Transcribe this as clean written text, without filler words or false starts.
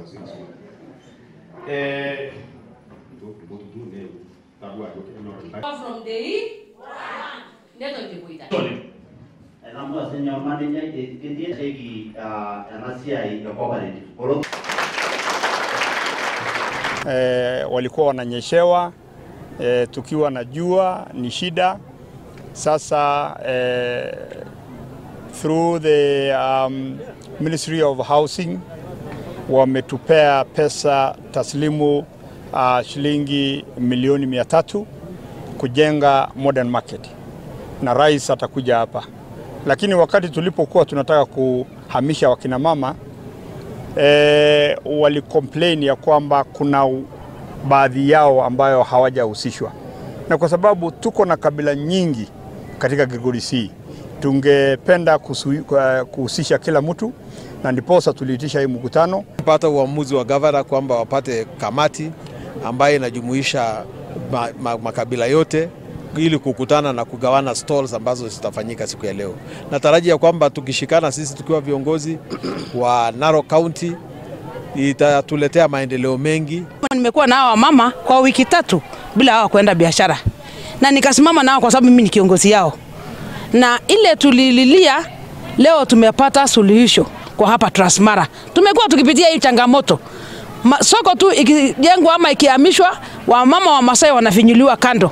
From day one. Walikuwa wananyeshewa, tukiwa na jua ni shida. Sasa through the Ministry of Housing wametupea pesa taslimu shilingi milioni 300 kujenga modern market, na rais atakuja hapa. Lakini wakati tulipokuwa tunataka kuhamisha wakina mama, walicomplain ya kwamba kuna baadhi yao ambayo hawajahusishwa. Na kwa sababu tuko na kabila nyingi katika Kilgoris C, tungependa kuhusisha kila mtu, na ndiposa tuliitisha hii mkutano. Pata uamuzi wa gavana kwamba wapate kamati ambayo inajumuisha makabila yote ili kukutana na kugawana stalls ambazo zitafanyika siku ya leo. Natarajia kwamba tukishikana sisi tukiwa viongozi wa Narok County itatuletea maendeleo mengi. Nimekuwa na hawa mama kwa wiki 3 bila hawa kwenda biashara, na nikasimama nao kwa sababu mimi ni kiongozi yao. Na ile tulililia leo tumepata suluhisho kwa hapa Transmara. Tumekuwa tukipitia hii changamoto. Soko tu ikijengwa ama ikihamishwa, wamama wa Masai wanafinyuliwa kando.